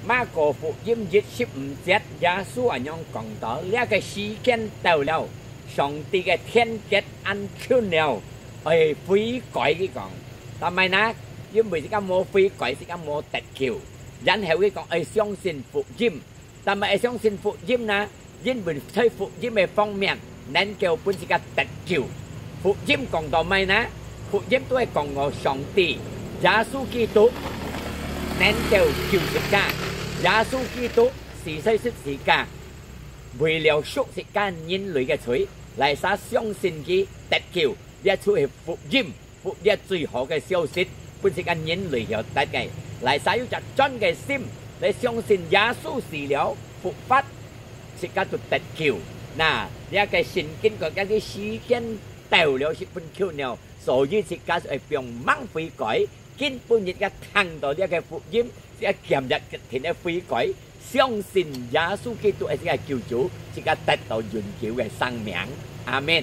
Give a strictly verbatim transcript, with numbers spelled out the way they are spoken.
馬可福音一十五節，耶穌恁樣講到：「這个時間到了，上帝个天國恁近了，愛悔改。」佢講，但係呢，因為自家無悔改，自家無得救。然後佢講愛相信福音，但係愛相信福音呢，因為在福音个方面，能夠分自家得救。福音講到麼个呢？福音都係講到上帝，耶穌基督能夠救自家，耶穌基督死在十字架，為了贖自家人類个罪，哪儕相信佢得救，這就係福音。福音最好个消息，分自家人類曉得个。哪儕有隻專个心來相信耶穌死了復活，自家就得救。那，這个聖經講，這个時間到了，十分近了，所以自家愛放慢悔改，今晡日自家聽到這个福音，自家今日決定个悔改，相信耶穌基督係自家救主，自家得到永久个生命。阿門。